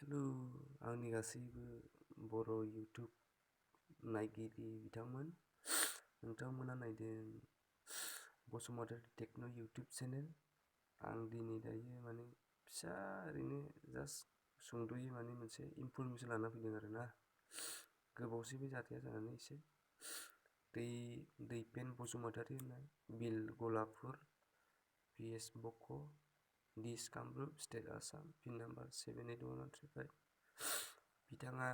Hello आंनि गासैबो बर' YouTube नायगिरि बिथांमोन, नोंथांमोना नायदों बसुमतारी टेक्न' इउटुब चेनेल। आं दिनै दायो माने फिसा ओरैनो जास्ट सुंद'यै माने मोनसे इनफरमेसन लाना फैदों आरोना। गोबावसै बे जाथाया जानानै एसे। दैपेन बसुमतारी होननाय बिल Galapur PS Boko' dist Kamrup state Assam pin number 781135। बिथाङा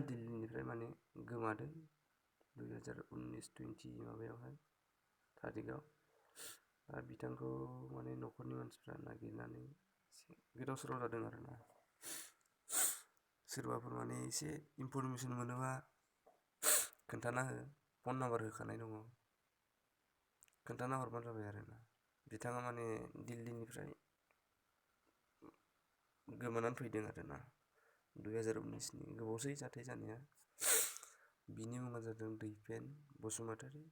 दिल्लीनिफ्राय माने गोमादों 2019-20 माबायावहाय थारिखआव। दा बिथांखौ माने न'खरनि मानसिफ्रा नागिरनानै एसे गोदाव सोराव जादों आरोना। सोरबाफोर माने एसे इनफरमेसन मोनोबा खोन्थाना हो, फन नाम्बार होखानाय दङ, खोन्थाना हरबानो जाबाय आरोना। बिथाङा माने दिल्लीनिफ्राय गोमानानै फैदों आरोना 2019नि गोबावसै जाथाय जानाया। बिनि मुङा जादों दैपेन बसुमतारी।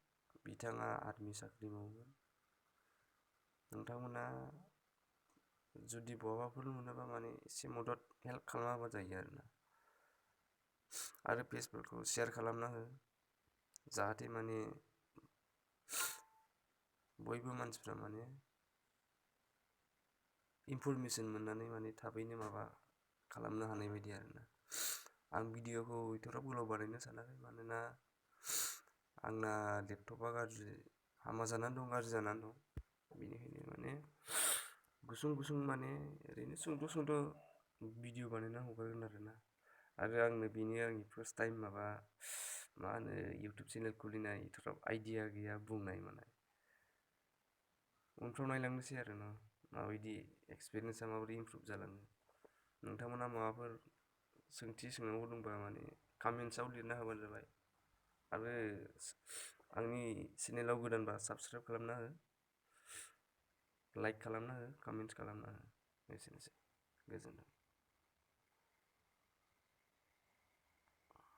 बिथाङा आर्मि साख्रि मावोमोन। नोंथांमोना जुदि बहाबाफोर मोनोबा माने एसे मदद हेल्प खालामना होबा जायो आरोना। आरो पेजफोरखौ शेयार खालामना हो, जाहाथे माने बयबो मानसिफ्रा माने इनफरमेसन मोननानै माने थाबैनो माबा खालामनो हानाय बायदि आरोना। आं भिडिअखौ एथ'ग्राब गोलाव बानायनो सानाखै, मानोना आंना लेपटपा हामा जानानै दं, गाज्रि जानानै दं। बेनिखायनो माने गुसुं माने ओरैनो सुंद' भिडिअ बानायना हगारगोन आरोना। आरो आंनो बेनो आंनि फार्स्ट टाइम माबा मा होनो इउटुब चेनेल खुलिनाय, एथ'ग्राब आइडिया गैया बुंनाय मानाय। उनफ्राव नायलांनोसै आरोना माबायदि एक्सपिरियेन्सा माबायदि इमप्रुभ जालाङो। नोंथांमोना माबाफोर सोंथि सोंनांगौ दंबा माने कमेन्ट्सआव लिरना होबानो जाबाय। आरो आंनि चेनेलाव गोदानबा साबस्क्राइब खालामना हो, लाइक खालामना हो, कमेन्ट्स खालामना हो। एसेनोसै, गोजोन्थों।